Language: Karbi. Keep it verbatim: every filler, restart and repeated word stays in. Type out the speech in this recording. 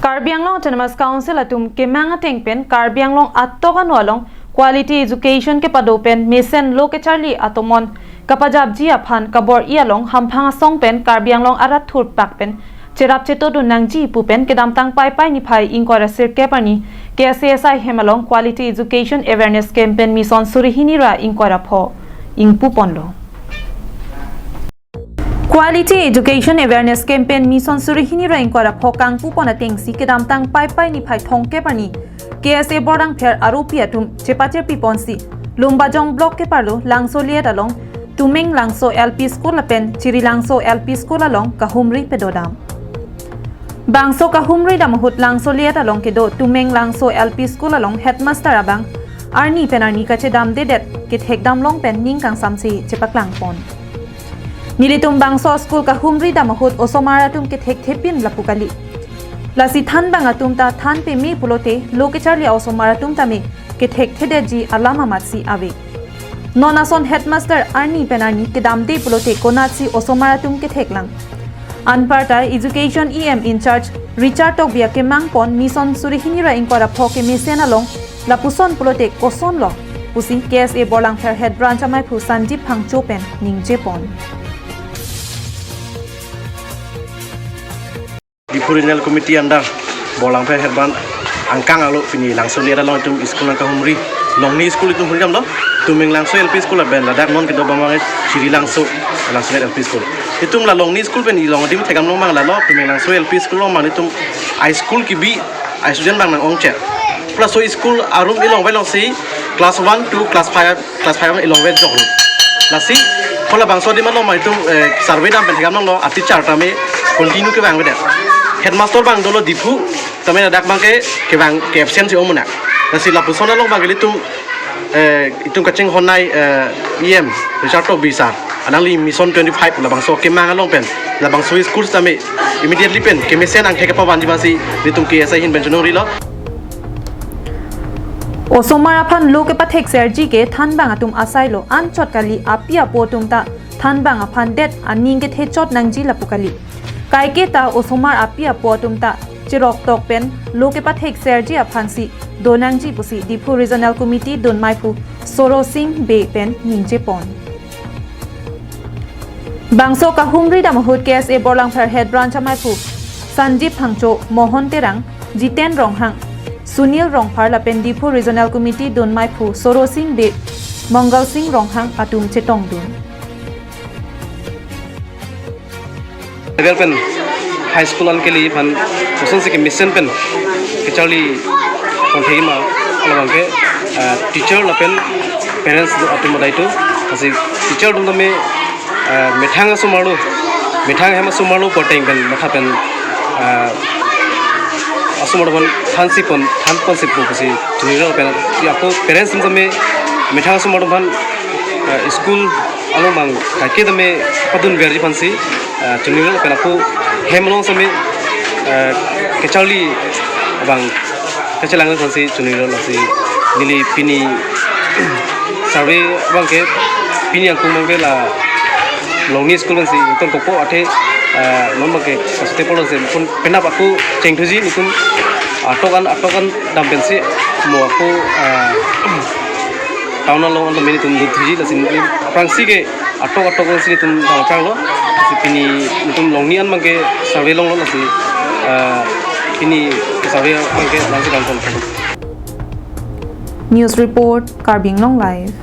Karbi Anglong Autonomous Council atum kemang ateng pen Karbi Anglong atok ano along quality education kepado pen mesen lo kecharli atomon kapajapji aphan kabor-i along hamphang asong pen Karbi Anglong arat thurpak pen cherap chetodun nangji pu pen kedamtang Paipai niphai ingkoi ra sirkep arni K S A S I hem along quality education awareness campaign mission suri hini ra ingkoi ra pho ingpu ponlo. Quality Education Awareness Campaign Mission suri hini ra ingkoi ra pho kangpu pon atengsi kedamtang Paipai niphai thomkep arni K S A Borlangpher aropi atum chepacherpi ponsi Lumbajong Block keparlo Langso Liet along Tumeng Langso L P School lapen Chiri Langso L P School along kahumri pedodam. Bangso kahumri dam ahut Langso Liet along kedo Tumeng Langso L P School along headmaster abang arni pen arni kachedamdedet kethekdam long pen ning kangsamsi chepaklang pon. Nelitum bangso school kahumri dam ahut osomar atum kethekthepin lapu kali. Lasi thanbang atum ta than peme pulote lo kecharli osomar atum tame kethekthedetji alam amatsi ave. Non ason headmaster arni pen arni kedamde pulote konatsi osomar atum ketheklang. Anparta Education E M in charge Richard Tokbi akemang pon mission suri hini ra ingkoi ra pho kemesen along lapuson pulote kosonlo pusi K S A Borlangpher Head Branch amaiphu Sanjib Phangcho pen ningje pon. Diphu Regional Committee under Borlangpher Head Branch angkang alo pini Langso Liet along itum school nangkahumri, longni school itum humri damlo, Tumeng Langso L P School lapen ladak non kedo abang Chiri Langso, Langso Liet L P School. Itum la longni school pen ilong adim thekdam long abang lalo, Tumeng Langso L P School along abang itum high school kebi a student abang nang-ongchot. Plus so school arum ilong velong si class one to class five, class five ilong ve jok. Lasi hala bangso adim along abang itum eh, survey dam pen thekdam longlo, a teacher tame continue kevang vedet. Headmaster abang dolo Diphu, tame ladak abang ke kevang ke absent si omunak. Lasi lapuson along abang ke itum eh, itum kachinghonnei eh, E M Richard Tokbi sir, alangli mission twenty-five labangso kemang along pen labangso school tame immediately pen kemesen angthek kepavanji abangsi itum K S A ahin pen chonghurilo. Osomar aphan lo kepathekserji ke thanbang atum asailo, anchot kali api apo atum ta thanbang aphan det aning kethechot nangji lapu kali. Kaike ta osomar api apo atum ta cheroktok pen lo kepathekserji aphansi do nangji pusi Diphu Regional Committee dunmaiphu Soro Sing Bey pen ningje pon. Bangso kahumri dam ahut K S A Borlangpher Head Branch amaiphu Sanjib Phangcho, Mohon Terang, Jiten Ronghang, Sunil Rongphar lapen Diphu Regional Committee dunmaiphu Soro Sing Bey, Mongal Sing Ronghang atum chetongdun. Level pen high school an kali aphan kosonsi kemesen pen kecharli pon thekji ma, hala abang ke ah, teacher lapen parents atum adai tu, lasi teacher atum tame ah, methang asomar lo, methang ahem asomar lo pu ateng pen matha pen ah, asomar lo thansi pon, than ponsi pu pusi chonghurilo pen, ako parents atum tame methang asomar lo aphan ah, school along abang kaike tame padunverji aphansi ah, chonghurilo pen ako hem along tame ah, kecharli abang kachelang aphansi chonghurilo, lasi neli pini survey abang ke pini angkung abang ke la longni school pensi ingtonkokpo, athe ah, non abang ke kasote polo si pun penap ako chengthuji, itum atok an atok an dam pensi mo ako ah, town along an tame itum duthuji, lasi neli aphrangsi ke atok atok pensi itum dam aphranglo, lasi pini itum longni an abang ke survey longlo, lasi ah, pini survey abang ke la-ansi dam pon. News report, Karbi Anglong Live.